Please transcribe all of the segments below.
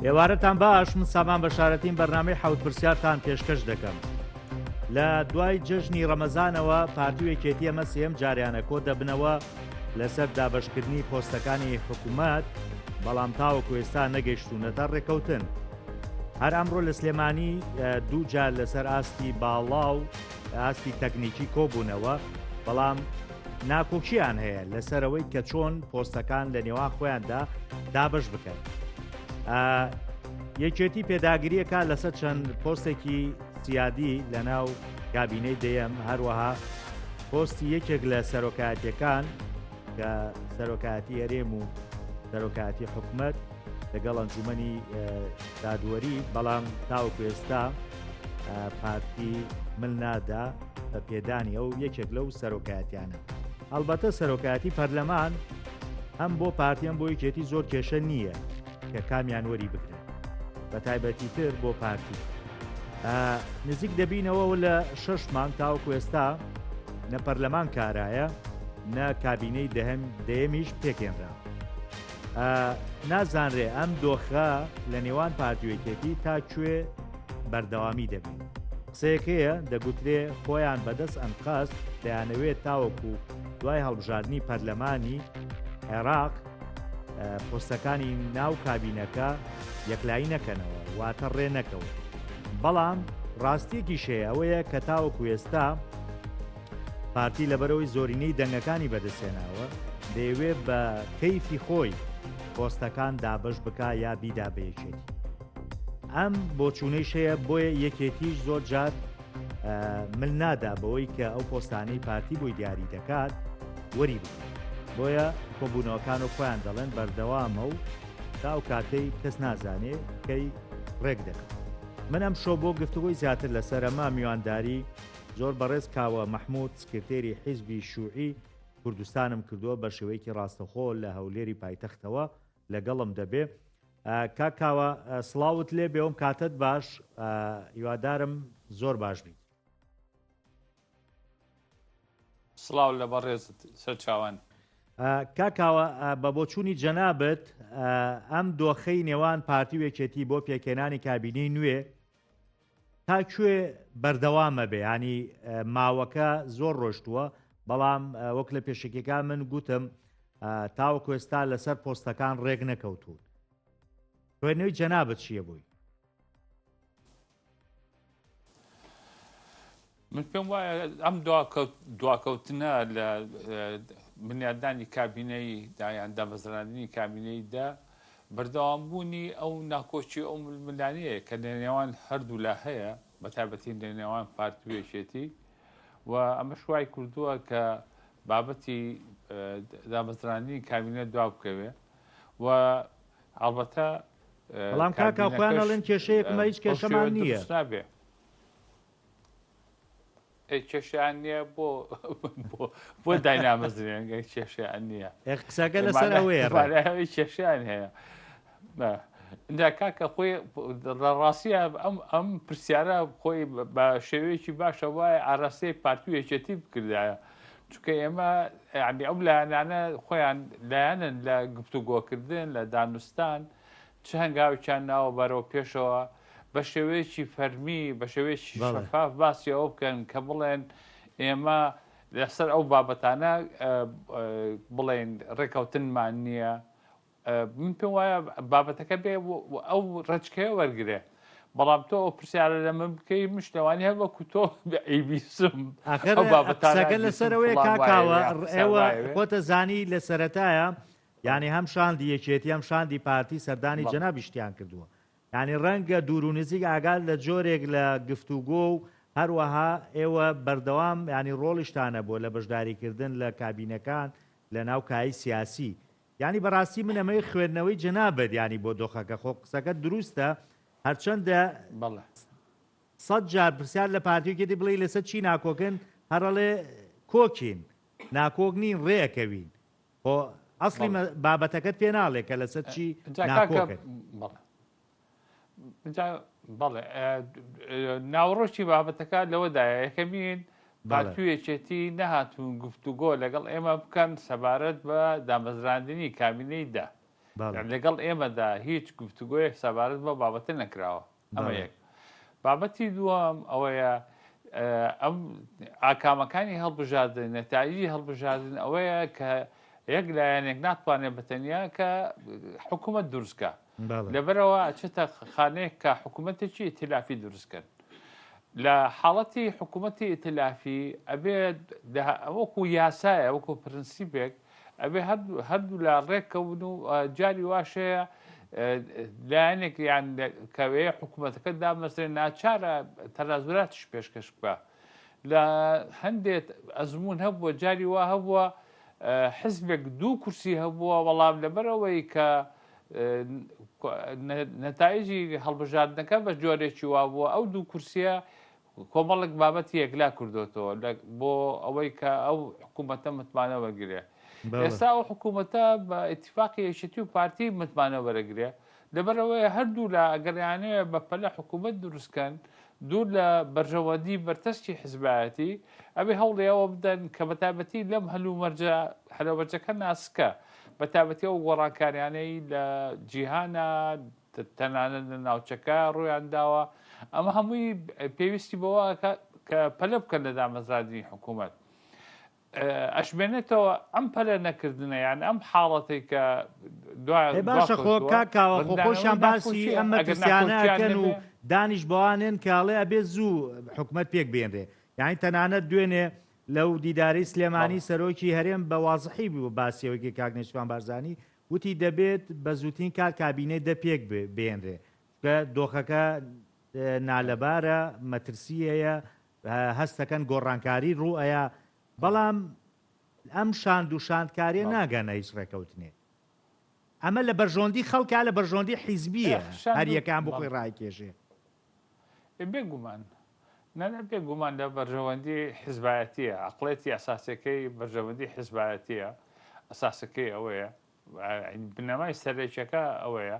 ئێوارەتان باش من سامان بەشارەتیم بەرنامەی حەوت پرسیارتان پێشکەش دەکەم. لە دوای جەژنی ڕەمەزانەوە پارتی و یەکێتی ئەمە سێم جاریانە کۆ دەبنەوە لەسەر دابەشکردنی پۆستەکانی حکوومەت بەڵام تاوەکو ئێستا نەگەیشتوونەتە ڕێککەوتن. هەر ئەمڕۆ لە سلێمانی دوو جار لەسەر ئاستی باڵا و ئاستی تەکنیکی کۆبوونەوە بەڵام ناکۆکییان هەیە لەسەرەوەی کە چۆن پۆستەکان لە نێوان خۆیاندا دابش بکەن. یەکێتی پێداگریەکە لەسەر چەند پۆستێکی سیادی لە ناو کابینەی دەیەم هەروەها پۆستی یەکێک لە سەرۆکایەتەکان کە سەرۆکایەتی هەرێم و سەرۆکایەتی حکومت لەگەڵ ئەنجومەنی دادوەری بەڵام تاوەکو ئێستا پارتی مل نادا بە پێدانی ئەو یەکێک لەو سەرۆکایەتیانە ئەلبەتە سەرۆکایەتی پەرلەمان هەم بۆ پارتی هەم بۆ یەکێتی زۆر کێشە نییە کە کامیان وەری بگرن بە تایبەتی تر بۆ پارتی نزیک دەبینەوە لە شش مانگ تاوەکو ئێستا نە پەرلەمان کارایە نە کابینەی دەهەم دەیەمیش پێکێنرا نازانرێ ئەم دۆخە لە نێوان پارتی و یەکێتی تا کوێ بەردەوامی دەبێت. قسەیەک هەیە دەگوترێ خۆیان بەدەست ئەنقەست دەیانەوێت تاوەکو دوای هەڵبژاردنی پەرلەمانی عێراق پۆستەکانی ناو کابینەکە یەکلایی نەکەنەوە واتە ڕێ نەکەون. بەڵام ڕاستیەکیش هەیە ئەوەیە کە تاوەکو ئێستا پارتی لەبەرئەوەی زۆرینەی دەنگەکانی بەدەستهێناوە، دەیەوێ بە کەیفی خۆی پۆستەکان دابەش بکا یا بیدا بە یەکێتی. ئەم بۆچوونەیش هەیە، بۆیە یەکێتیش زۆر جار مل نادا بەوەی کە ئەو پۆستانەی پارتی بۆی دیاری دەکات وەری بگرێت. بۆیە کۆبوونەوەکان و خۆیان دەڵێن بەردەوامە و تا ئەو کاتەی کەس نازانێ کەی ڕێک دەکەون. من ئەمشەو بۆ گفتوگۆی زیاتر لەسەر ئەمە میوانداری زۆر بەڕێز کاوە مەحمود سکرتێری حیزبی شوعی کوردستانم کردووە بە شێوەیەکی ڕاستەخۆ لە هەولێری پایتەختەوە لەگەڵم دەبێ. کاک کاوە سڵاوت لێ بێ ئەم کاتەت باش هیوادارم زۆر باش بیت. سڵاو لە بەڕێزت سەرچاوان. کاک کاوە بە بۆچوونی جەنابت ئەم دۆخەی نێوان پارتی و یەکێتی بۆ پێکهێنانی کابینەی نوێ تا کوێ بەردەوامە بێ ینی ماوەکە زۆر ڕۆشتووە بەڵام وەک لە پێشەکیەکان من گوتم تاوەکو ئێستا لەسەر پۆستەکان ڕێک نەکەوتون خوێندنەوەی جەنابت چییە بووی؟ من پێم وایە ئەم دواکەوتنە لە بنیادانی کابینەی دایان دامەزراندنی کابینەیدا بەردەوامبوونی ئەو ناکۆکی و ئەو ململانێیە کە لە نێوان هەردوولا هەیە، بە تایبەتی لە نێوان پارتی و یەکێتی و ئەمەش وای کردووە کە بابەتی دامەزراندنی کابینە دوا بکەوێ و ئەڵبەتە بەڵام کاکە خۆیان ئەڵێن کێشەیەکمە هیچ کێشەمان نییە. نابێ. ئەی کێشەیان نییە بۆ بۆ داینامەزرێن گەر کێشەیان نییە قسەکە لەسەر ئەوەیە کێشیان هەیە دا کاکە خۆی لە ڕاستیە ئەم ئەم پرسیارە خۆی بە شێوەیەکی باشە وایە ئاراستەی پارتی و یەکێتی بکردایە چونکە ئێمە یعنی ئەو لایەنانە خۆیان لایەنن لە گفتوگۆکردن لە دانوستان چ هەنگاوێکیان ناوە بەرەو پێشەوە بە شێوەیەکی فەرمی بە شێوەیەکی شەفاف باسی ئەوە بکەن کە بڵێن ئێمە لەسەر ئەو بابەتانە بڵێن ڕێکەوتنمان نییە من پێم وایە بابەتەکە بێ ئەو ڕێچکەیە وەرگێ بەڵام تۆ ئەو پرسیارە لە من بکەی مش لەوانی هەر وەکو تۆ ئەیبیسم ئەو بابەتەکە لەسەرەوەی کاکاوە ئێوە خۆتە زانی لە سەرەتایە یانی هەم شاندی یەکێتی هەم شاندی پارتی سەردانی جەنابیشتیان کردووە. یانی ڕەنگە دوور و نزیک ئاگات لە جۆرێک لە گفتوگۆ و هەروەها ئێوە بەردەوام یانی ڕۆڵیشتان هەبووە لە بەشداریکردن لە کابینەکان لە ناو کایەی سیاسی. یانی بەڕاستی من ئەمەوێ خوێندنەوەی جەنابت یانی بۆ دۆخەکە خۆ قسەکەت دروستە هەرچەندە سەت جار پرسیار لە پارتی و یەکێتی بڵێی لەسەر چی ناکۆکن هەر ئەڵێ کۆکین ناکۆک نین ڕێ ئەکەوین. خۆ ئەسڵی بابەتەکەت پێ ناڵێ کە لەسەر چی ناکۆکن. بەڵێ ناوەڕۆکی بابەتەکە لەوەدایە یەکەمین پارتی و یەکێتی نەهاتوون گفتوگۆ لەگەڵ ئێمە بکەن سەبارەت بە دامەزراندنی کابینەی دە. لەگەڵ ئێمەدا هیچ گفتوگۆیەک سەبارەت بە بابەتە نەکراوە ئەمە یەک بابەتی دووەم ئەوەیە ئەم ئاکامەکانی هەڵبژاردن نەتایجی هەڵبژاردن ئەوەیە کە یەک لایەنێک ناتوانێت بەتەنیا کە حکوومەت دروستکە لەبەرەوە ئەچێتە خانەیەک کە حکوومەتێکی ئیتلافی دروستکەن لە حاڵەتی حکوومەتی ئیتلافی ئەبێ وەکو یاسایە وەکو پرنسیپێک ئەبێ هەردوو لا ڕێککەون و جاری واشەیە لایەنێک یان کەوێ حکوومەتەکە دامەزرێ ناچارە تەنازولاتیش پێشکەش بکە لە هەندێک ئەزمون هەبووە جاری وا هەبووە حزبێک دوو کورسی هەبووە بەڵام لەبەرەوەی کە نەتایجی هەڵبژاردنەکە بە جۆرێکی وابووە ئەو دوو کورسیە کۆمەڵێک بابەتی یەکلا کردۆتەوە بۆ ئەوەی کە ئەو حکوومەتە متمانە وەرگێ ئێستا ئەو حکوومەتە بە ئیتفاقی یەکێتی و پارتی متمانە وەرەگرێ لەبەرەوەی هەردوو لا ئەگەریانەیە بە پەلە حکوومەت دروستکەن دوور لە بەرژەوەندی بەرتەسکی حزبایەتی ئەبێ هەوڵی ئەوە بدەن کە بەتایبەتی لەم هەلومەرجە هەلومەرجەکە ناسکە بەتایبەتی ئەو گۆڕانکاریانەی لە جیهانە تەنانەت لە ناوچەکە ڕوویان داوە، ئەمە هەمووی پێویستی بەوە کە پەلە بکەن لە دامەزراندنی حکوومەت. ئەشمێنێتەوە ئەم پەلە نەکردنە یان ئەم حاڵەتێک کە باشە خۆ کاکاوە خۆ خۆشیان باسی ئەم مەترسیانە ئەکەن و دانیش بەوانێن کاڵێ ئەبێ زوو حکومەت پێک بێنرێ یانی تەنانەت دوێنێ لەو دیدارەی سلێمانی سەرۆکی هەرێم بە وازحی بوو باسیەوەی کاک نێچیروان بارزانی وتی دەبێت بە زووترین کات کابینەی دە پێک بهێنرێ، چونکە دۆخەکە نالەبارە، مەترسی هەیە، هەست دەکەن گۆڕانکاری ڕوو ئەیا، بەڵام ئەم شاند و شاندکاریە ناگەنە هیچ ڕێکەوتنێک. ئەمە لە بەرژەوەندی خەڵکە لە بەرژەوەندی حیزبیە هەر یەکەیان بۆ خۆی ڕایکێشێ. بێگومان نا نا بێگومان لە بەرژەوەندی حیزبایەتیە عەقڵێتی ئەساسیەکەی بەرژەوەندی حیزبایەتیە ئەساسەکەی ئەوەیە بنەمای سەرەکیەکە ئەوەیە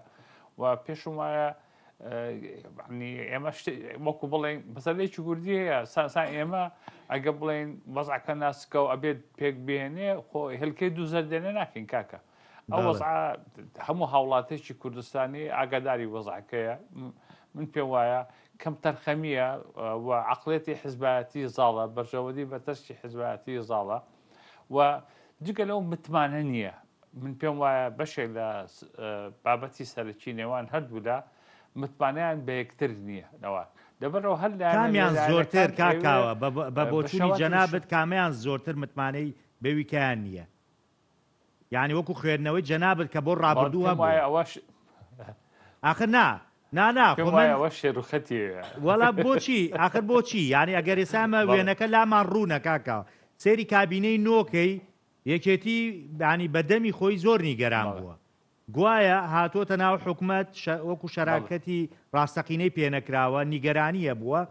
و پێشم وایە ئێمە وەکو بڵێن مەسەلەیەکی کوردی هەیە ساسان ئێمە ئەگە بڵێن وەزعەکە ناسکە و ئەبێت پێک بێنێ خۆ هێلکەی دوو زەردێنێ ناکەین کاکە ئەو وەزعە هەموو هاوڵاتێکی کوردستانی ئاگاداری وەزعەکەیە من پێم وایە کەم تەرخەمیە و عقلێتی حزبایەتی زاڵە بەرژەوەندی بەتەسکی حزبایەتی زاڵە و جگە لەو متمانە نییە من پێم وایە بەشێک لە بابەتی سەرەکی نێوان هەردوولا متمانەیان بە یەکتر نییە لەوە لەبەرەوە هەر کامیان زۆرتر کاکاوە بە بۆچوونی جەنابت کامیان زۆرتر متمانەی بەویکیان نییە یانی وەکو خوێندنەوەی جەنابت کە بۆ ڕابردوو هەبوو. ئەوەش ئاخر نا نا نا خۆ من ئەوە شێروخەتی وەڵا بۆچی ئاخر بۆچی یانی ئەگەر ئێستا ئەمە وێنەکە لامان ڕوونە کاکە سەیری کابینەی نۆکەی یەکێتی ینی بە دەمی خۆی زۆر نیگەران بووە گوایە هاتۆتە ناو حکومەت وەکو شەراکەتی ڕاستەقینەی پێنەکراوە نیگەرانیە بووە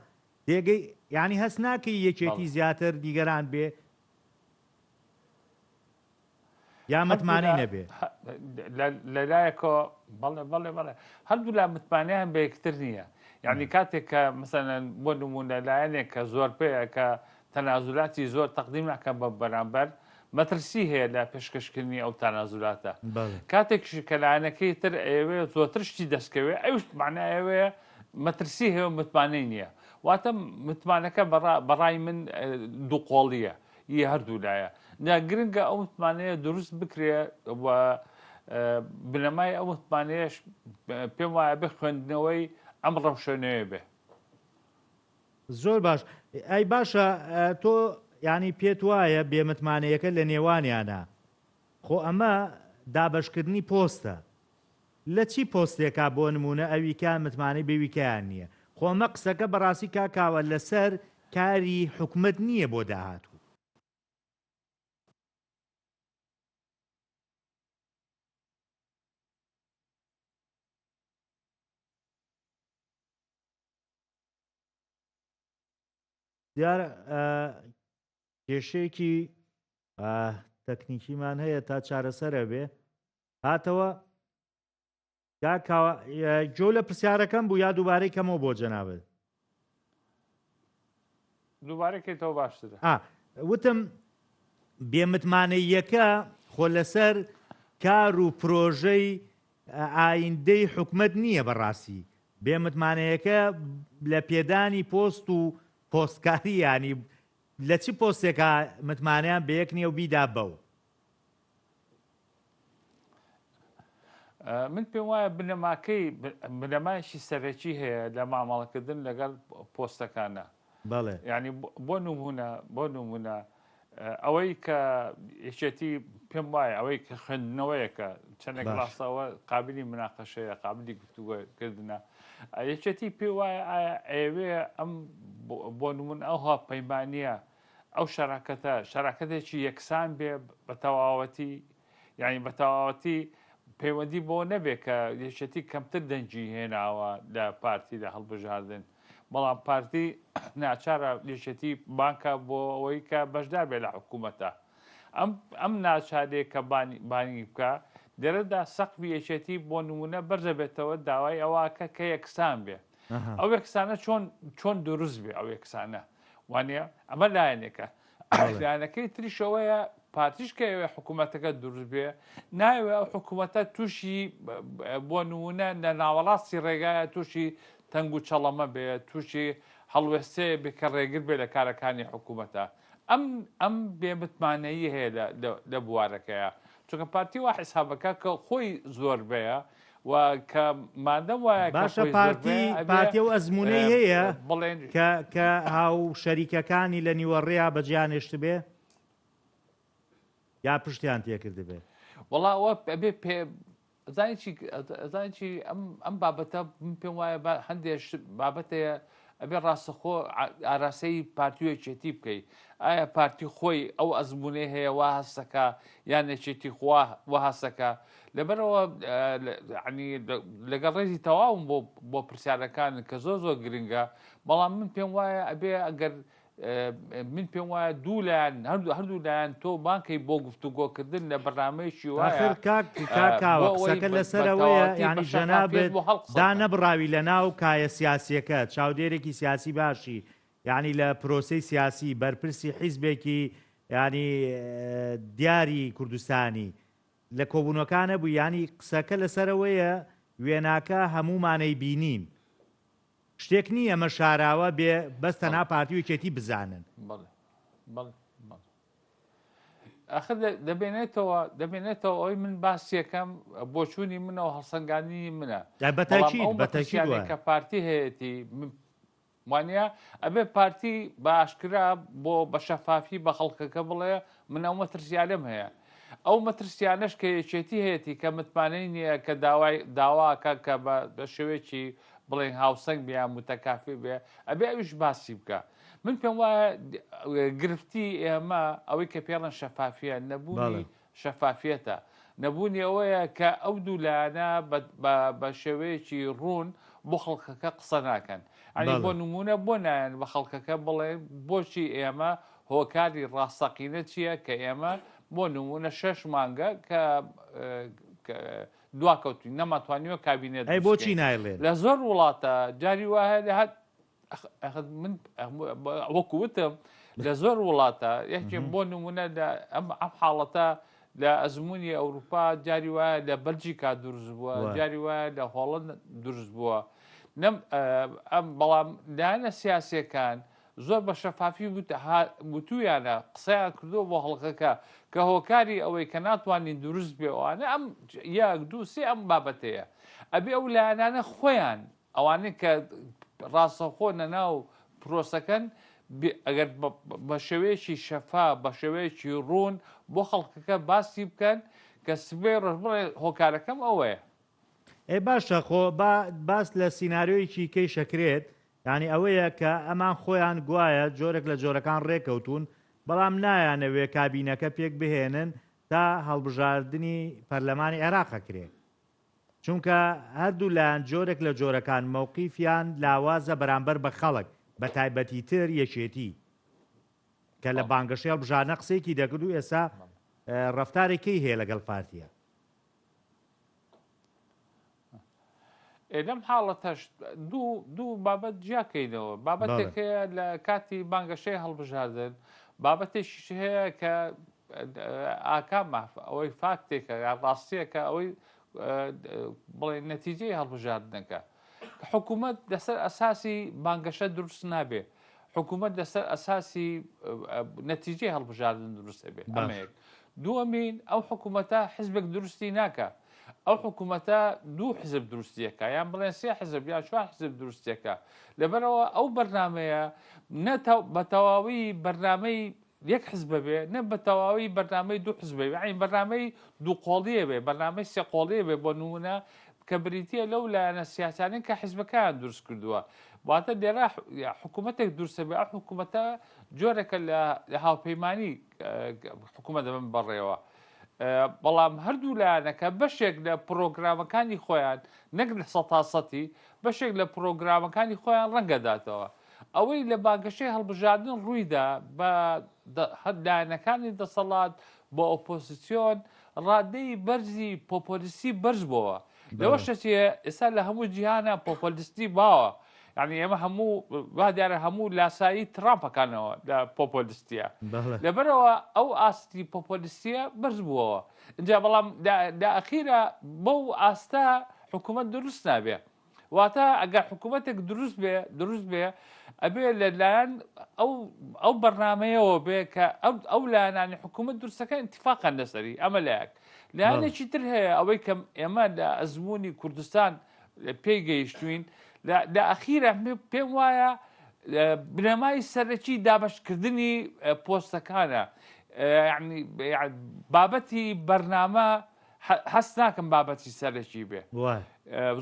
تێگەی ینی هەست ناکەی یەکێتی زیاتر نیگەران بێ یا متمانەی نەبێ لەلایەکەوە بەڵێ بەڵێ بەڵێ هەردوولا متمانەیان بە یەکتر نییە یعنی کاتێک کە مەسەلەن بۆ نمونە لایەنێک کە زۆر پێیە کە تەنازولاتی زۆر تەقدیم ناکەن بە بەرامبەر مەترسی هەیە لە پێشکەشکردنی ئەو تەنازولاتە کاتێک کە لایەنەکەی تر ئەوێ زۆرتر شتی دەستکەوێ ئەوش معناەوەیە مەترسی هەیە و متمانەی نییە واتە متمانەکە بەڕای من دووقۆڵیە ی هەردوولایە. جا گرنگە ئەو متمانەیە دروست بکرێ و بنەمای ئەو متمانەیەش پێم وایە بێ خوێندنەوەی ئەم ڕەوشە نوێ بێ. زۆر باش ئەی باشە تۆ یانی پێت وایە بێمتمانەیەکە لە نێوانیانە خۆ ئەمە دابەشکردنی پۆستە لە چی پۆستێکا بۆ نموونە ئەویکە متمانەی بەویکەیان نییە؟ خۆ ئەمە قسەکە بەڕاستی کاک کاوە لەسەر کاری حکومەت نییە بۆ داهاتوو. دیارە کێشەیەکی تەکنیکیمان هەیە تا چارەسەرە بێ هاتەوە کاک کاوە گوێ لە پرسیارەکەم بوو یا دووبارەی کەمەوە بۆ جەنابت؟ دووبارە کەیتەوە باشترە. وتم بێمتمانەییەکە خۆ لەسەر کار و پرۆژەی ئایندەی حکومەت نییە بەڕاستی بێ متمانەیەکە لە پێدانی پۆست و پۆستکاری یانی لە چ پۆستێکا متمانەیان بەیەک نییە و بیدا بەو؟ من پێم وایە بنەماکەی بنەمایشی سەرەکی هەیە لە مامەڵەکردن لەگەڵ پۆستەکانە بەڵێ یعنی بۆ نمونە بۆ نمونە ئەوەی کە یەکێتی پێم وایە ئەوەی کە خوێندنەوەیەکە چەندێک ڕاستەوە قابلی مناقەشەیە قابلی گفتوگۆکردنە یەکێتی پێ وایە ئایا ئەیەوێ ئەم بۆ نمون ئەو هاوپەیمانیە ئەو شەراکەتە شەراکەتێکی یەکسان بێ بە تەواوەتی یعنی بە تەواوەتی پەیوەندی بۆ نەبێ کە یەکێتی کەمتر دەنگی هێناوە لە پارتی لە هەڵبژاردن بەڵام پارتی ناچارە یەکێتی بانکە بۆ ئەوەی کە بەشدار بێ لە حکوومەتە ئەم ئەم ناچارەیە کە بانگی بکە لێرەدا سەقفی یەکێتی بۆ نمونە بەرزەبێتەوە داوای ئەوەکە کە یەکسان بێ ئەو یەکسانە چۆن چۆن دروست بێ ئەو یەکسانە وانە ئەمە لایەنێکە لایەنەکەی تریشەوەیە پارتیش کە ئەوێ حکوومەتەکە دروست بێ ناوێ ئەو حکوومەتە تووشی بۆ نمونە لە ناوەڕاستی ڕێگایە تووشی تەنگ و چەڵەمە بێ تووشی هەڵوێستەیە بێ کە ڕێگر بێ لە کارەکانی حکوومەتە ئەم ئەم بێ متمانەیی هەیە لە بوارەکەیە چونکە پارتی وا حیسابەکە کە خۆی زۆربەیە و کە مادەم وایە کە باشە خۆی پارتی زۆربەیە ئەبێ پارتی ئەو ئەزموونەی هەیە بڵێن کە کە هاو شەریکەکانی لە نیوەڕێیا بەجێیان هێشتبێ یا پشتیان تێکردبێ؟ وەڵا ئەوە ئەبێ پێ ئەزانی چی ئەزانی چی ئەم ئەم بابەتە من پێم وایە بە هەندێک بابەتەیە ئەبێ ڕاستەخۆ ئاراسەی پارتی و یەکێتی بکەی ئایا پارتی خۆی ئەو ئەزمونەی هەیە وا هەستەکە یان یەکێتی خوا وا هەستەکە لەبەرەوە ینی لەگەڵ ڕێزی تەواوم بۆ بۆ پرسیارەکان کە زۆر زۆر گرنگە بەڵام من پێم وایە ئەبێ ئەگەر من پێم وایە دوو لایەن هەردوو هەردوو لایەن تۆ بانکەی بۆ گفتوگۆکردن لە بەرنامەیەکی وایە ئاخر کاک کاک بۆ کاوە ئەوەی قسەکە بە لەسەر بە ئەوەیە تەواوەتی بە یانی شەفافیەت جەنابت بۆ هەڵقسە بکەن. دانەبڕاوی لەناو کایە سیاسیەکە چاودێرێکی سیاسی باشی یانی لە پرۆسەی سیاسی بەرپرسی حیزبێکی یانی دیاری کوردستانی لە کۆبوونەکان نەبووی یانی قسەکە لەسەر ئەوەیە وێناکە هەموومانەی بینین شتێک نییە ئەمە شاراوە بێ بەس تەنها بەڵێ پارتی و یەکێتی بزانن. بەڵێ بەڵێ بەڵێ ئەخر دەبێنێتەوە دەبێنێتەوە ئەوەی من باسیەکەم بۆچوونی منەوە هەڵسەنگاندنی منە جا بەڵام بەتەکید ئەو بەتەکید مەترسیانەی وایە. کە پارتی هەیەتی وانە ئەبێ پارتی بە ئاشکرا بۆ بە شەفافی بە خەڵکەکە بڵێ من ئەو مەترسیانەم هەیە ئەو مەترسیانەش کە یەکێتی هەیەتی کە متمانەی نییە کە داوای داواکە کە بە شێوەیەکی بڵێن هاوسەنگ بێ یان متەکافی بێ ئەبێ ئەویش باسی بکە من پێم وایە گرفتی ئێمە ئەوەی کە پێڵەن شەفافیە نەبوونی شەفافیەتە نەبوونی ئەوەیە کە ئەو دوو لایەنە بە شێوەیەکی ڕوون بۆ خەڵکەکە قسە ناکەن ئەنی بۆ نمونە بۆ نایەن بە خەڵکەکە بڵێ بۆچی ئێمە هۆکاری ڕاستەقینە چییە کە ئێمە بۆ نمونە شەش مانگە کە دواکەوتوین نەماتوانیوە کابینێت ئەی بۆچی نایڵێن؟ لە زۆر وڵاتە جاری وایە لە هەر من وەکو وتم لە زۆر وڵاتە یەکێ بۆ نمونە لە ئەم ئەم حاڵەتە لە ئەزمموی ئەوروپا جاری وایە لە بەلجیکا دروست بووە جاری وایە لە هۆڵند دروست بووە نەم ئەم بەڵام لایەنە سیاسەکان زۆر بە شەفافی وتویانە قسەیان کردووە بۆ خەڵکەکە کە هۆکاری ئەوەی کە ناتوانین دروست بێ ئەوانە ئەم یەک دوو سێ ئەم بابەتەیە ئەبێ ئەو لایەنانە خۆیان ئەوانەی کە ڕاستەوخۆ نەناو پرۆسەکەن ئەگەر بە شێوەیەکی شەفا بە شێوەیەکی ڕوون بۆ خەڵکەکە باسی بکەن کە سبەی ڕۆژ بڵێ هۆکارەکەم ئەوەیە. ئەی باشە خۆ با باس لە سیناریۆیەکی کەیش ئەکرێت یانی ئەوەیە کە ئەمان خۆیان گوایە جۆرێک لە جۆرەکان ڕێکەوتوون بەڵام نایانەوێ کابینەکە پێک بهێنن تا هەڵبژاردنی پەرلەمانی عێراق ئەکرێ چونکە هەردوو لایەن جۆرێک لە جۆرەکان مەوقیفیان لاوازە بەرامبەر بە خەڵک بە تایبەتی تر یەکێتی کە لە بانگەشەی هەڵبژاردنە قسەیەکی دەکرد و ئێستا ڕەفتارێکی هەیە لەگەڵ پارتیە. ئێ لەم حاڵەتەش دوو دوو بابەت جیاکەینەوە بابەتێک هەیە لە کاتی بانگەشەی هەڵبژاردن بابەتێکیش هەیە کە ئاکامە ئەوەی فاکتێکە یان ڕاستیەکە ئەوەی بڵێ نەتیجەی هەڵبژاردنەکە. حکوومەت لەسەر ئەساسی بانگەشە دروست نابێ. حکوومەت لەسەر ئەساسی نەتیجەی هەڵبژاردن دروست ئەبێ. ئەمە یەک. دووەمین ئەو حکوومەتە حزبێک دروستی ناکا. ئەو حکوومەتە دوو حزب دروستیەکە یان بڵێن سێ حزب یان چوار حزب دروستیەکە. لەبەرئەوە ئەو بەرنامەیە نە بە تەواوی بەرنامەی یەک حزبە بێ نە بە تەواوی بەرنامەی دوو حزبە بێ یانی بەرنامەی دوو قۆڵیە بێ بەرنامەی سێ قۆڵیە بێ بۆ نمونە کە بریتیە لەو لایەنە سیاسیانەی کە حزبەکەیان دروست کردووە واتە لێرە حکوومەتێک دروستە بێ ئەو حکوومەتە جۆرێکە لە هاوپەیمانی حکوومەت دەبن بەڕێوە بەڵام هەردوو لایەنەکە بەشێک لە پرۆگرامەکانی خۆیان نەک لە سەتا سەتی بەشێک لە پرۆگرامەکانی خۆیان ڕەنگەداتەوە ئەوەی لە بانگەشەی هەڵبژاردن ڕوویدا بە لایەنەکانی دەسەڵات بۆ ئۆپۆزیسیۆن ڕادەی بەرزی پۆپۆلیستی بەرز بۆوە لەوە شەچێ ئێستا لە هەموو جیهانە پۆپۆلیستی باوە یعنی ئێمە هەموو وا دیارە هەموو لاسایی ترامپەکانەوە لە پۆپۆلیستیە لەبەرەوە ئەو ئاستی پۆپۆلیستیە بەرز بووەوە اینجا بەڵام لە ئەخیرە بەو ئاستە حکوومەت دروست نابێ واتە ئەگەر حکوومەتێک دروست بێ دروست بێ ئەبێ لەلایەن ئەو ئەو بەرنمەیەوە بێ کە ئەو ئەو لایەنانی حکوومەت دروستەکە اتفاقان لەسەری ئەمە لایەک لایەنێکی تر هەیە ئەوەی کە ئێمە لە ئەزمموی کوردستان پێی گەیشتوین لە ئەخیرە پێم وایە بنەمای سەرەکی دابشکردنی پۆستەکانە بابەتی بەرنامە هەست ناکەم بابەتی سەرەکی بێ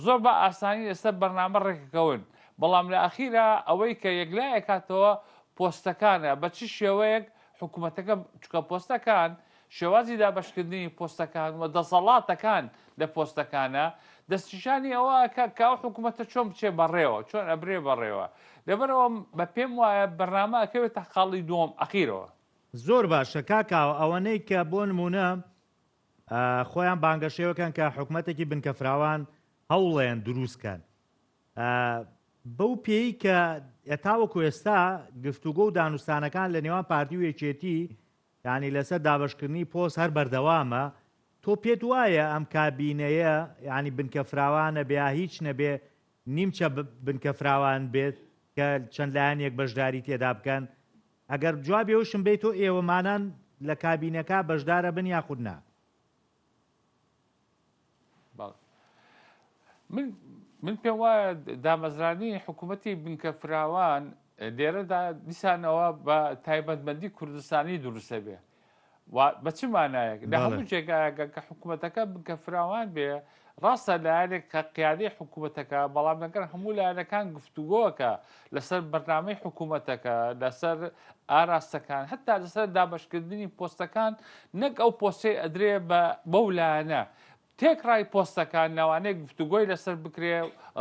زۆر بە ئاسانی لەسەر بەرنامە ڕێکەکەون بەڵام لە ئەخیرا ئەوەی کە یەکلایەکاتەوە پۆستەکانە بە چ شێوەیەک حکوومەتەکە چکە پۆستەکان شێوازی دابشکردنی پۆستەکان و دەسەڵاتەکان لە پۆستەکانە دەستنیشانی ئەوە کە کە ئەو حکوومەتە چۆن بچێ بەڕێوە چۆن ئەبرێ بەڕێوە لەبەرەوە بە پێم وایە بەرنامە ئەکەوێتە خاڵی دووەم ئەخیرەوە. زۆر باشە کاک کاوە ئەوەنەی کە بۆ نموونە خۆیان بانگەشەوەکەن کە حکومەتێکی بنکە فراوان هەوڵێن دروست کەن بەو پێی کە تاوەکو ئێستا گفتوگۆ و دانوستانەکان لە نێوان پارتی و یەکێتی یانی لەسەر دابشکردنی پۆست هەر بەردەوامە تۆ پێت وایە ئەم کابینەیە ینی بنکە فراوانە بێ هیچ نەبێ نیمچە بنکە فراوان بێت کە چەند لایەنێک بەشداری تێدا بکەن ئەگەر جوابی ئەوشم بەیتۆ ئێوەمانان لە کابینەکە بەشدارە بن یاخود نا؟ من من پێم وایە دامەزرانی حکوومەتی بنکە فراوان لێرەدا دیسانەوە بە تایبەتمەندی کوردستانی دروستە بێ بە چ مانایەک لە هەموو جێگایەکە کە حکوومەتەکە بنکە فراوان بێ ڕاستە لایەنێک کە قیادەی حکوومەتەکە بەڵام لەگەڵ هەموو لایەنەکان گفتوگۆکە لەسەر بەرنامەی حکوومەتەکە لەسەر ئاراستەکان هەتا لەسەر دابەشکردنی پۆستەکان نەک ئەو پۆستەی ئەدرێ بە بەو لایەنە تێکڕای پۆستەکان لەوانەیە گفتوگۆی لەسەر بکرێ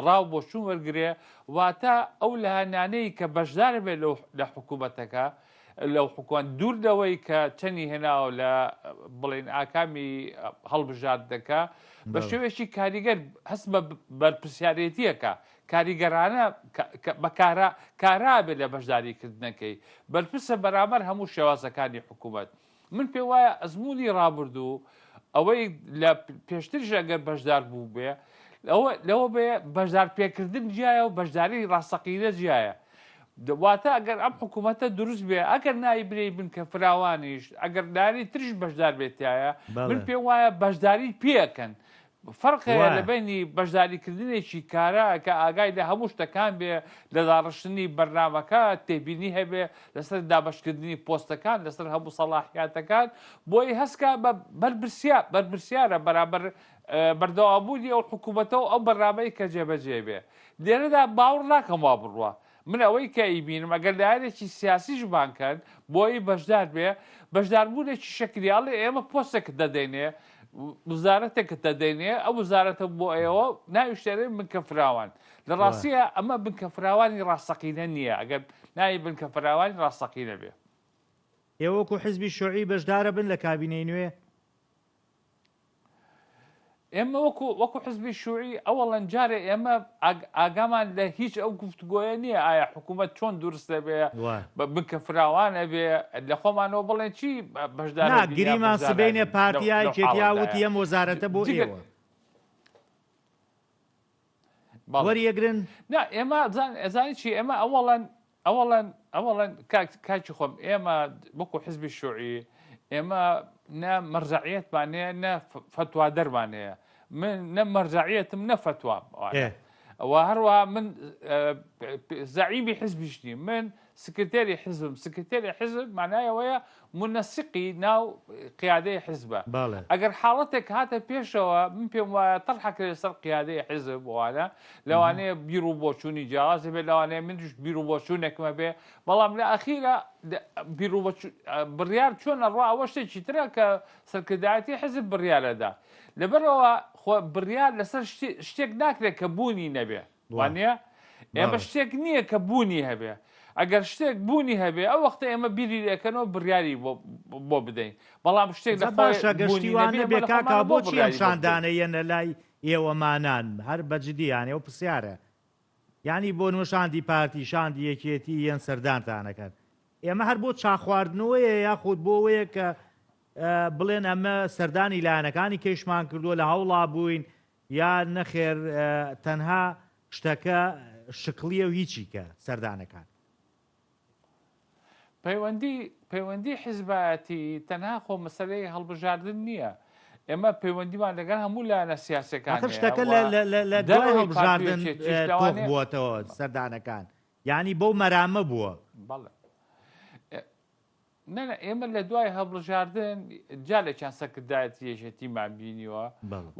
ڕاو بۆچوون وەرگرێ واتە ئەو لایەنانەی کە بەشدار بێت لە حکوومەتەکە لەو حکووان دوور لەوەی کە چەنی هێناوە لە بڵێن ئاکامی هەڵبژاردنەکە بە شێوەیەکی کاریگەر هەست بە بەرپرسیارێتیەکە کاریگەرانە بە کارا کارا بێت لە بەشداریکردنەکەی بەرپرسە بەرامبەر هەموو شێوازەکانی حکوومەت. من پێم وایە ئەزموونی ڕابردوو ئەوەی لە پێشتریش ئەگەر بەشدار بوو بێ لەوە بێ بەشدار پێکردن جیایە و بەشداری ڕاستەقینە جیایە واتە ئەگەر ئەم حکوومەتە دروست بێ ئەگەر ناوی بنێی بنکە فراوانیش ئەگەر لایەنی تریش بەشدار بێتایە من پێم وایە بەشداری پێەکەن فەرق هەیە لە بەینی بەشداریکردنێکی کارا کە ئاگای لە هەموو شتەکان بێ، لە داڕشتنی بەرنامەکە تێبینی هەبێ، لەسەر دابەشکردنی پۆستەکان، لەسەر هەموو سەڵاحیاتەکان، بۆی هەست کا بە بەرپرسیارە بەرامبەر بەردەوامبوونی ئەو حکوومەتە و ئەو بەرنامەی کە جێبەجێ بێ. لێرەدا باوڕ ناکەم وا بڕوا. من ئەوەی کە ئەیبینم ئەگەر لایەنێکی سیاسیش بانگ کەن بۆی بەشدار بێ، بەشداربوونێکی شەکلی ئەڵێ ئێمە پۆستێکت دەدەینێ، وزارەتێکت دەدەینێ، ئەو وزارەتە بۆ ئێوە ناویش دەنێن بنکە فراوان. لە ڕاستییا ئەمە بنکە فراوانی ڕاستەقینە نییە، ئەگەر ناوی بنکە فراوانی ڕاستەقینە بێ. ئێوە وەکوو حیزبی شوعی بەشدارەبن لە کابینەی نوێ؟ ئێمە وەکو وەکو حزبی شوعی ئەوەڵەن جارێ ئێمە ئاگامان لە هیچ ئەو گفتوگۆیە نییە ئایا حکوومەت چۆن دروست دەبێ بنکە فراوان ئەبێ لە خۆمانەوە بڵێن چی بەشدار گریمان سبینێ پارتیا یەکێتیا وتی ئەم وەزارەتە بۆ ئێوە. وەریەگرن؟ نا ئێمە ئەزانی چی ئێمە ئەوەڵەن ئەوەڵەن ئەوەڵەن کاکی خۆم ئێمە وەکو حزبی شوعی ئێمە نە مەرجەعیەتمان هەیە نە فەتوادەرمان هەیە من نە مەرجەعیەتم نە فەتوام و هەروەها من زەعیمی حزبیش نیم من سکرتێری حزبم، سکرتێری حزب مانای ئەوەیە مونەسیقی ناو قیادەی حزبە. ئەگەر حاڵەتێک هاتە پێشەوە من پێم وایە تەرحە کرێ سەر قیادەی حزب وانە لەوانەیە بیر و بۆچوونی جیاواز هەبێ لەوانەیە منیش بیر و بۆچوونێکم هەبێ بەڵام لە ئەخیرا بیر و بڕیار چۆن ئەڕوا ئەوە شتێکی ترە کە سەرکردایەتی حزب بڕیارەدا لەبەرئەوە خۆ بڕیار لەسەر شتێک ناکرێت کە بوونی نەبێ. وانە ئێمە شتێک نییە کە بوونی هەبێ ئەگەر شتێک بوونی هەبێ ئەو وەختە ئێمە بیری لەکەنەوە بڕیاری بۆ بدەین بەڵام شتێک لە باشە گەشتی وانە بێ کاکا بۆچی ئەم شاندانە یەنە لای ئێوەمانان هەر بەجدی یانێ و پرسیارە یعنی بۆ نمە شاندی پارتی شاندی یەکێتی یەن سەردانتانەکەن ئێمە هەر بۆ چاخواردنەوەیە یاخود بۆ ئەوەیە کە بڵێن ئەمە سەردانی لایەنەکانی کەیشمان کردووە لە هەوڵا بووین یا نەخێر تەنها شتەکە شکڵیە و هیچی کە سەردانەکان. پەیوەندی پەیوەندی حیزبایەتی تەنها خۆ مەسەلەی هەڵبژاردن نییە ئێمە پەیوەندیمان لەگەڵ هەموو لایەنە سیاسەکان ئاخر شتەکە لە دوای هەڵبژاردن تۆخ بووەتەوە سەردانەکان یانی بەو مەرامە بووە. بەڵێ نا نا ئێمە لە دوای هەڵبژاردن جارێکیان سەرکردایەتی یەکێتیمان بینیوە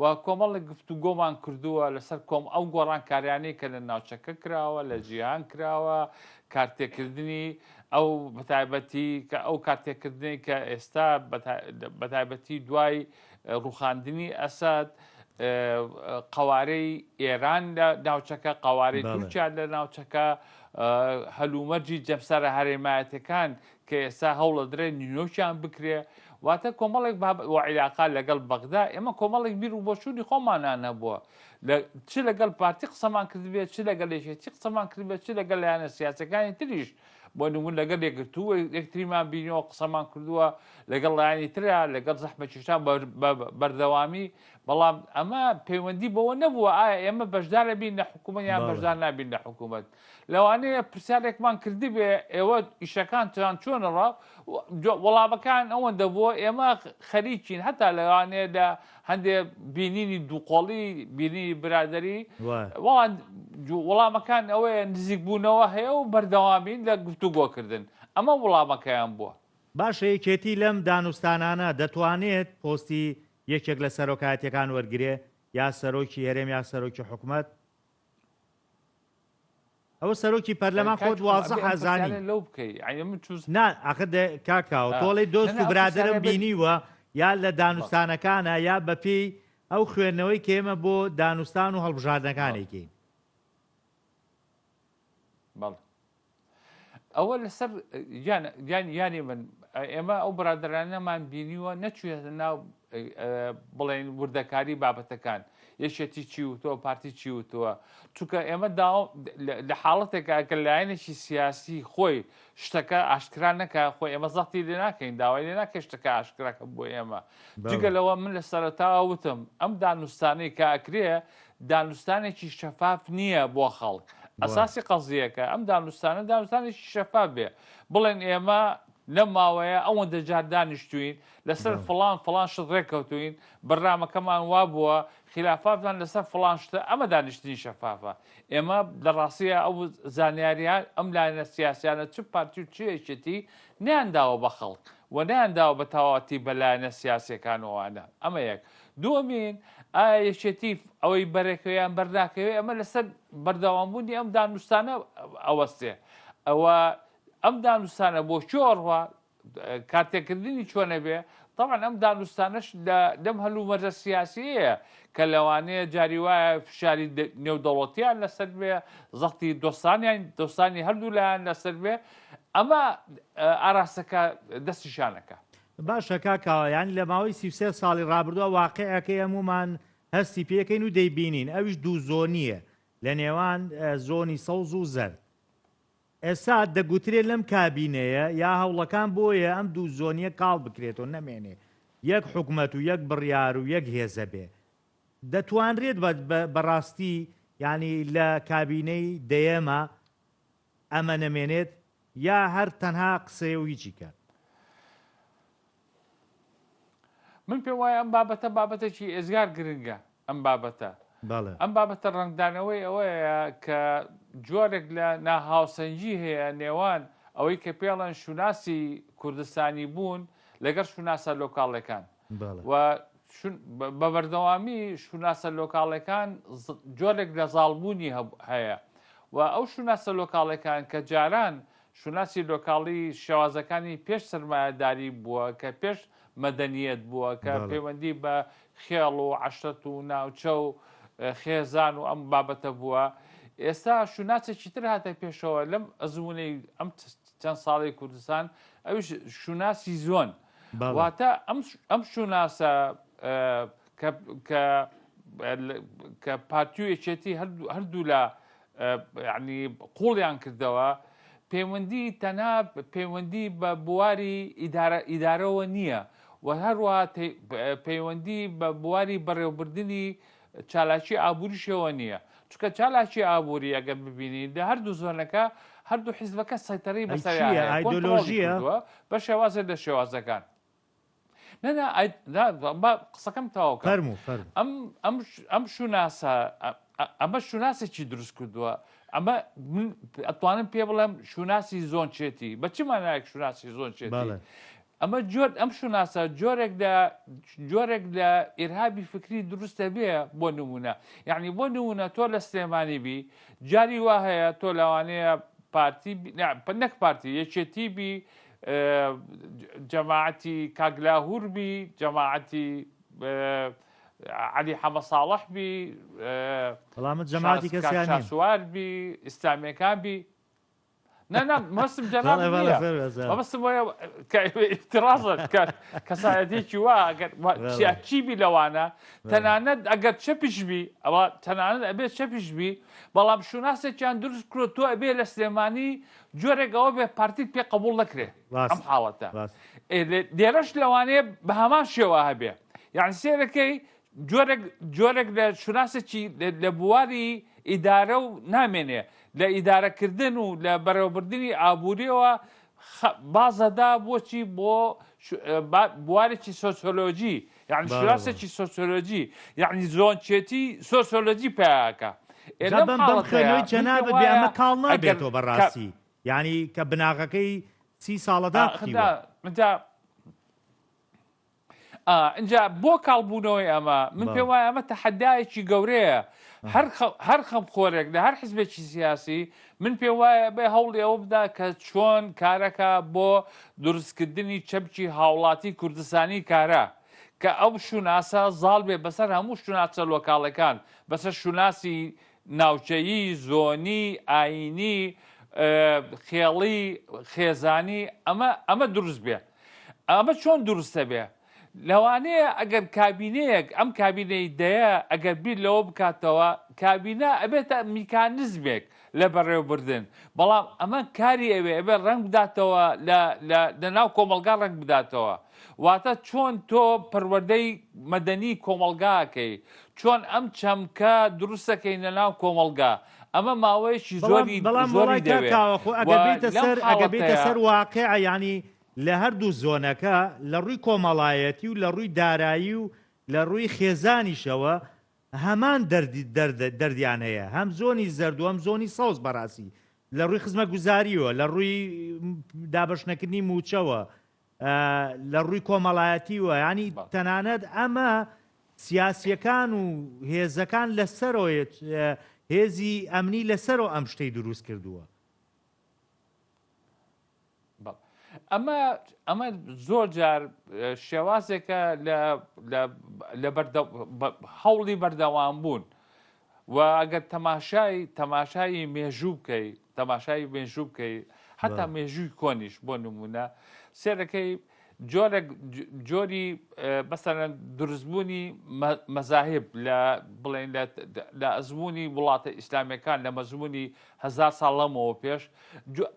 و کۆمەڵێک گفتوگۆمان کردووە لەسەر کۆم ئەو گۆڕانکاریانەی کە لە ناوچەکە کراوە لە جیهان کراوە کارتێکردنی ئەو بەتایبەتی کە ئەو کارتێکردنی کە ئێستا بەتایبەتی دوای ڕوخاندنی ئەسەد قوارەی ئێران لە ناوچەکە قوارەی تورکیا لە ناوچەکە هەلومەرجی جەمسەرە هەرێمایەتەکان کە ئێستا هەوڵەدرێن نینۆکیان بکرێ واتە کۆمەڵێک و عیلاقا لەگەڵ بەغدا ئێمە کۆمەڵێک بیر و بۆچوونی خۆمانان هەبووە چ لەگەڵ پارتی قسەمان کردبێت چ لەگەڵ یەکێتی قسەمان کردبێت چ لەگەڵ لایەنە سیاسەکانی تریش بۆ نموون لەگەڵ یەکگرتوو یەکتریمان بینیوە قسەمان کردووە لەگەڵ لایەنی ترا لەگەڵ زەحمەتکێشان بەردەوامی بەڵام ئەمە پەیوەندی بەوە نەبووە ئایا ئێمە بەشدارە بین لە حکوومەت یان بەشدار نابین لە حکوومەت لەوانەیە پرسیارێکمان کردبێ ئێوە ئیشەکانتان چۆنەڕا وەڵامەکان ئەوەندە بووە ئێمە خەریکین هەتا لەوانەیە لە هەندێ بینینی دووقۆڵی بینینی برادری وەڵامەکان ئەوەیە نزیکبوونەوە هەیە و بەردەوامین لە گفتوگۆکردن ئەمە وڵامەکەیان بووە. باشە یەکێتی لەم دانوستانانە دەتوانێت پۆستی یەکێک لە سەرۆکایەتیەکان وەرگرێ یا سەرۆکی هەرێم یا سەرۆکی حکومەت؟ ئەوە سەرۆکی پەرلەمان خۆت وازحە زانی لەو بکەی یعنی من چوز نا ئاخر دە کاک کاوە تۆ ئەڵێی دۆست و برادەرم بینیوە یا لە دانوستانەکانە یا بەپێی ئەو خوێندنەوەی کە ئێمە بۆ دانوستان و هەڵبژاردنەکانێکین. بەڵێ ئەوە لەسەر یان یان یانی من ئێمە ئەو برادەرانەمان بینیوە نەچوویەتە ناو بڵێن وردەکاری بابەتەکان یەکێتی چی وتووە پارتی چی وتووە چونکە ئێمە داو لە حاڵەتێکا کە لایەنێکی سیاسی خۆی شتەکە ئاشکرا نەکە خۆی ئێمە زەختی لێ ناکەین داوای لێ ناکەین شتەکە ئاشکراکە بۆ ئێمە جگە لەوە من لە سەرەتاوە وتم ئەم دانوستانەی کە ئەکرێ دانوستانێکی شەفاف نییە بۆ خەڵک ئەساسی قەزیەکە ئەم دانوستانە دانوستانێکی شەفاف بێ بڵێن ئێمە لەم ماوەیە ئەوەندە جار دانیشتوین لەسەر فڵان فڵان شت ڕێککەوتوین بەرنامەکەمان وابووە خیلافاتمان لەسەر فڵان شتە ئەمە دانیشتنی شەفافە ئێمە لە ڕاستیە ئەو زانیاریە ئەم لایەنە سیاسیانە چ پارتی و چ یەکێتی نەیانداوە بە خەڵک و نەیانداوە بە تەواوەتی بە لایەنە سیاسیەکان و ئەوانە ئەمە یەک دووەمین ئایا یەکێتی ئەوەی بەرێکەوە یان بەرناکەوێ ئەمە لەسەر بەردەوامبوونی ئەم دانوستانە ئەوەستێ ئەوە ئەم دانوستانە بۆ کوێ ئەڕوا کارتێکردنی چۆنە بێ تەبعەن ئەم دانوستانەش لەم هەلومەرجە سیاسیەیە کە لەوانەیە جاری وایە فشاری نێودەوڵەتیان لەسەر بێ زەختی دۆستانیان دۆستانی هەردوو لایەن لەسەر بێ ئەمە ئاراستەکە دەستیشانەکە. باشە کاک کاوە یانی لە ماوەی 33 ساڵی ڕابردووە واقیعەکەی هەموومان هەستی پێکەین و دەیبینین ئەویش دوو زۆنییە لە نێوان زۆنی سەوز و زەرد ئێستا دەگوترێ لەم کابینەیە یا هەوڵەکان بۆیە ئەم دوو زۆنیە کاڵ بکرێتەوە نەمێنێ یەک حکومەت و یەک بڕیار و یەک هێزە بێ. دەتوانرێت بە بەڕاستی یانی لە کابینەی دەیەما ئەمە نەمێنێت یا هەر تەنها قسەیە و هیچی کە؟ من پێم وایە ئەم بابەتە بابەتێکی ئێجگار گرنگە ئەم بابەتە ئەم بابەتە ڕەنگدانەوەی ئەوەیە کە جۆرێک لە ناهاوسەنگی هەیە نێوان ئەوەی کە پێڵەن شوناسی کوردستانی بوون لەگەڵ شوناسە لۆکاڵەکان و بە بەردەوامی شوناسە لۆکاڵەکان جۆرێک لە زاڵبوونی هەیە و ئەو شوناسە لۆکاڵەکان کە جاران شوناسی لۆکاڵی شێوازەکانی پێش سەرمایەداری بووە کە پێش مەدەنیەت بووە کە پەیوەندی بە خێڵ و عەشرەت و ناوچە و خێزان و ئەم بابەتە بووە ئێستا شوناسێکی تر هاتە پێشەوە لەم ئەزمونەی ئەم چەند ساڵی کوردستان ئەوش شوناسی زۆن واتە ئەم شوناسە کە کە پارتی و یەکێتی هەردوو لە یعنی قوڵیان کردەوە پەیوەندی تەنها پەیوەندی بە بواری ئیدارە ئیدارەوە نییە و هەروەها پەیوەندی بە بواری بەڕێوەبردنی چالاکی ئابووریشەوە نییە چونکە چالاکی ئابووری ئەگەر ببینین لە هەردوو زۆنەکە هەردوو حیزبەکە سەیتەرەی بەسەریان هەیە کۆنتڕۆڵی کردووە بە شێوازێک لە شێوازەکان. نا نا ئای نا با قسەکەم تەواو کەم فەرموو فەرموو. ئەم ئەم ئەم شوناسە ئەمە شوناسێکی دروست کردووە ئەمە من ئەتوانم پێ بڵێم شوناسی زۆنچێتی بە چ مانایەک شوناسی زۆنچێتی بەڵێ. ئەمە جۆر ئەم شوناسە جۆرێک لە جۆرێک لە ئیرهابی فکری دروست دەبێ بۆ نمونە یعنی بۆ نمونە تۆ لە سلێمانی بی جاری وا هەیە تۆ لەوانەیە پارتی نەک پارتی یەکێتی بی جەماعەتی کاک لاهور بی جەماعەتی عەلی حەمە ساڵح بی بەڵام من جەماعەتی کەسیان نیم. شاسوار بی ئیسلامیەکان بی نا نا مەبەستم جەناب بەڵێ بەڵێ نییە فەرموو ئەزانم. مەبەستم وایە کە ئیفترازە کە کەسایەتیەکی وا ئەگەر بەڵێ. چی بی لەوانە بەڵێ. تەنانەت ئەگەر چەپیش بی ئەوە تەنانەت ئەبێ چەپیش بی بەڵام شوناسێکیان دروست کردوە تۆ ئەبێ لە سلێمانی جۆرێک ئەوە بێ پارتیت پێ قبوڵ نەکرێ ئەم حاڵەتە لێرەش لەوانەیە بە هەمان شێوە هەبێ یعنی سێرەکەی جۆرێک جۆرێک لە شوناسێکی لە بواری ئیدارە و نامێنێ لە ئیدارەکردن و لە بەڕێوەبردننی ئابووریەوە بازەدا بۆچی بۆ بوارێکی سۆسیۆلۆژی یعنی شوناسێکی سۆسیۆلۆژی یعنی زۆنچێتی سۆسیۆلۆژی پیاکە جا بەم بەم خوێنەوەی جەنابت بێ ئەمە کاڵ نابێتەوە بەڕاستی یعنی کە بناغەکەی سی ساڵە داکوتیوە. ئینجا بۆ کاڵبوونەوەی ئەمە من پێم وایە ئەمە تەحەدایەکی گەورەیە هەر هەر خەمخۆرێک لە هەر حزبێکی سیاسی من پێم وایە بێ هەوڵی ئەوە بدا کە چۆن کارەکە بۆ دروستکردنی چەمکی هاوڵاتی کوردستانی کارە کە ئەو شوناسە زاڵ بێ بەسەر هەموو شوناسە لۆکاڵەکان بەسەر شوناسی ناوچەیی، زۆنی، ئایینی، خێڵی، خێزانی، ئەمە ئەمە دروست بێ. ئەمە چۆن دروست دەبێ؟ لەوانەیە ئەگەر کابینەیەک ئەم کابینەی دەیە ئەگەر بیر لەوە بکاتەوە کابینە ئەبێتە میکانزمێک لە بەڕێوەبردن بەڵام ئەمە کاری ئەوێ ئەبێ ڕەنگ بداتەوە لە لە ناو کۆمەڵگا ڕەنگ بداتەوە واتە چۆن تۆ پەروەردەی مەدەنی کۆمەڵگاکەی چۆن ئەم چەمکە دروستەکەی لە ناو کۆمەڵگا ئەمە ماوەیەکی زۆری بەڵام زۆری وەڵای کاک دەوێ کاوە خۆ و ئەگەر بێیتە لەم سەر ئەگەر بێیتە حاڵەتەیا سەر واقیع یانی لە هەردوو زۆنەکە لە ڕووی کۆمەڵایەتی و لە ڕووی دارایی و لە ڕووی خێزانیشەوە هەمان دەردی دەرد دەردیان هەیە هەم زۆنی زەرد و هەم زۆنی سەوز بەڕاستی لە ڕووی خزمەتگوزاریەوە لە ڕووی دابەشنەکردنی مووچەوە لە ڕووی کۆمەڵایەتیوە ینی تەنانەت ئەمە سیاسیەکان و هێزەکان لەسەرەوە هێزی ئەمنی لەسەرەوە ئەم شتەی دروست کردووە. ئەمە ئەمە زۆر جار شێوازێکە لە هەوڵی بەردەوام بوون و ئەگەر تەماشای تەماشای مێژوو بکەی تەماشای مێژوو بکەی حتا مێژووی کۆنیش بۆ نمونە سێرەکەی. جۆرێک جۆری مەسەلەن دروستبوونی مەزاهب لە بڵێن لە ئەزمموی وڵاتە ئیسلامیەکان لە مەزموونی هزار ساڵ لەمەوە پێش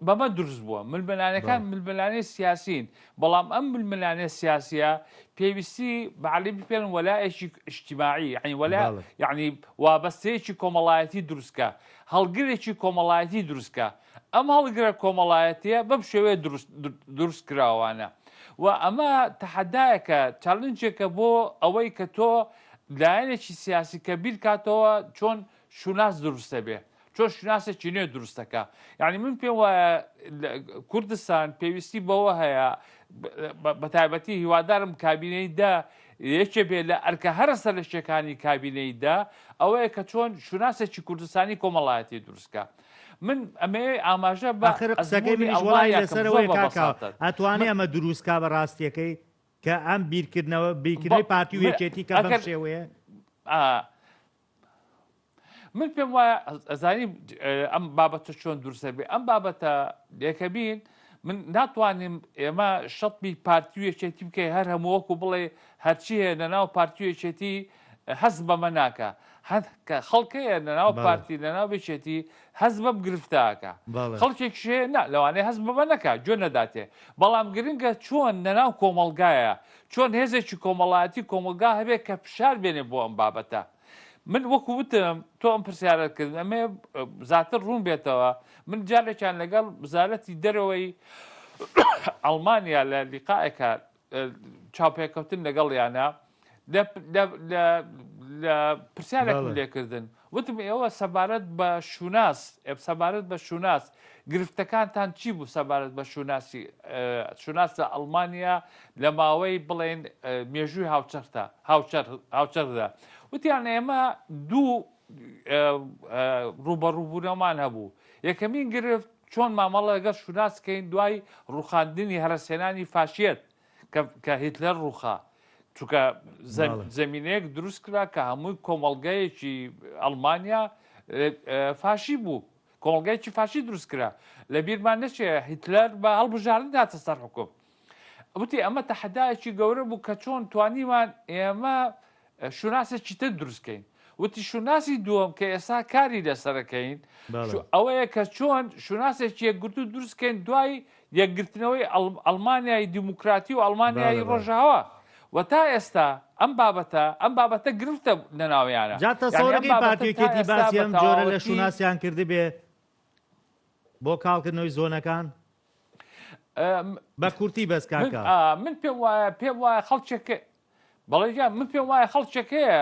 بەمە دروست بووە ململانەکان ململانێ سیاسین بەڵام ئەم ململانێ سیاسیە پێویستی بەعلی پێن وەلایەکی اجتماعی یعنی وەلا یعنی وابەستەیەکی کۆمەڵایەتی دروستکە هەڵگرێکی کۆمەڵایەتی دروستکە ئەم هەڵگرە کۆمەڵایەتیە بەم شێوەیە دروست کراوانە و ئەمە تەحەدایەکە چالنجێکە بۆ ئەوەی کە تۆ لایەنێکی سیاسی کە بیرکاتەوە چۆن شوناس دروستە بێ چۆن شوناسێکی نوێ دروستەکە یعنی من پێم وایە کوردستان پێویستی بەوە هەیە بە تایبەتی هیوادارم کابینەی دە یەکێ بێ لە ئەرکە هەرە سەرەکیەکانی کابینەی دە ئەوەیە کە چۆن شوناسێکی کوردستانی کۆمەڵایەتی دروستکە من ئەمەوێ ئاماژە بە ئاخر قسەکەی ئەزموونی منیش وەڵامی ئەڵمانیا کەم لەسەر زۆر ئەوەیە بە کاک کاوە بەساتەت ئەتوانێ من ئەمە دروست کا بە ڕاستیەکەی کە ئەم بیرکردنەوە بە بیرکردنەوەی پارتی و من یەکێتی کە بەم ئەگەر شێوەیە ئا من پێم وایە ئەزانی ئەم بابەتە چۆن دروستە بێ ئەم بابەتە یەکەمین من ناتوانیم ئێمە شەتمی پارتی و یەکێتی بکەی هەر هەموو وەکو بڵێ هەرچی هەیە لەناو پارتی و یەکێتی هەست بەمە ناکا هەند کە خەڵک هەیە لەناو بەڵێ. پارتی لەناو یەکێتی هەست بەم گرفتە ئەکا بەڵێ. خەڵکێکیش هەیە نا لەوانەیە هەست بەمە نەکا گوێ نەداتێ بەڵام گرنگە چۆن لەناو کۆمەڵگایە چۆن هێزێکی کۆمەڵایەتی کۆمەڵگا هەبێ کە فشار بێنێ بۆ ئەم بابەتە من وەکو وتم تۆ ئەم پرسیارت کرد ئەمێ زیاتر ڕوون بێتەوە من جارێکیان لەگەڵ وزارەتی دەرەوەی ئەڵمانیا لە لیقاەکە چاوپێکەوتن لەگەڵیانە لە پرسیارێکم لێکردن وتم ئێوە سەبارەت بە شوناس سەبارەت بە شوناس گرفتەکانتان چی بوو سەبارەت بە شوناسی شوناس لە ئەڵمانیا لە ماوەی بڵێن مێژووی هاوچەرخدا هاوچەرخدا وتیان ئێمە دوو ڕووبەڕووبوونەوەمان هەبوو یەکەمین گرفت چۆن مامەڵە لەگەڵ شوناس کەین دوای ڕووخاندنی هەرەسهێنانی فاشیەت کە هیتلەر ڕووخا چونکە زەمینەیەک دروست کرا کە هەمووی کۆمەڵگەیەکی ئەڵمانیا فاشی بوو کۆمەڵگەیەکی فاشی دروست کرا لە بیرمان نەچێ هیتلەر بە هەڵبژاردن هاتە سەر حکوم وتی ئەمە تەحەدایەکی گەورە بوو کە چۆن توانیمان ئێمە شوناسێکی تر دروستکەین وتی شوناسی دووەم کە ئێستا کاری لەسەرەکەین ئەوەیە کە چۆن شوناسێکی یەکگرتوو دروستکەین دوای یەکگرتنەوەی ئەڵمانیای دیموکراتی و ئەڵمانیای ڕۆژاوا و تا ئێستا ئەم بابەتە ئەم بابەتە گرفتە لەناویانە جا تەسەورەکەی پارتی یەکێتی باسی ئەم جۆرە لە شوناسیان کردبێ بۆ کاڵکردنەوەی زۆنەکان؟ بە کورتی بەس کاکە. من پێم وایە پێم وایە خەڵکێک بەڵێ گیان من پێم وایە خەڵکێک هەیە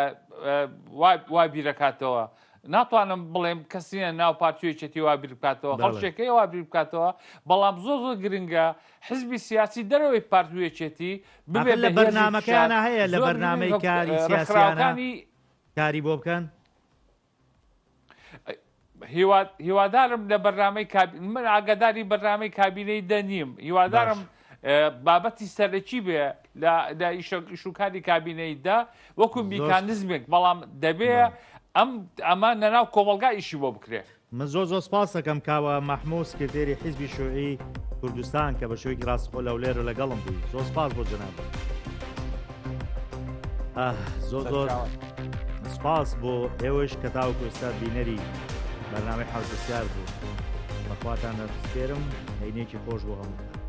وا بیرەکاتەوە ناتوانم بڵێم کەس نییە ناو پارتی و یەکێتی وا بیر بکاتەوە خەڵکێک هەیە وا بیر بکاتەوە بەڵام زۆر زۆر گرنگە حزبی سیاسی دەرەوەی پارتی و یەکێتی ببێ لە بەرنامەکانە هەیە لە بەرنامەی کاری سیاسیانە کاری بۆ بکەن هیوادارم لە بەرنامەی من ئاگاداری بەرنامەی کابینەی دە نیم هیوادارم بابەتی سەرەکی بێ لە ئیشوکاری کابینەی دە وەکو میکانزمێک بەڵام دەبێ ئەم ئەمە لەناو کۆمەلگا ئیشی بۆ بکرێ. من زۆر زۆر سپاس دەکەم کاوە مەحموو سکرتێری حیزبی شوعی کوردستان کە بە شێوەیەکی ڕاستەخۆ لە هەولێرە لەگەڵم بووی زۆر سپاس بۆ جەنابت. زۆر زۆر سپاس بۆ ئێوەش کە تاوەکو ئێستا بینەری بەرنامەی حەوت پرسیار بوو بەخواتان دەسپێرم هەینێکی خۆش بۆ هەمووتان.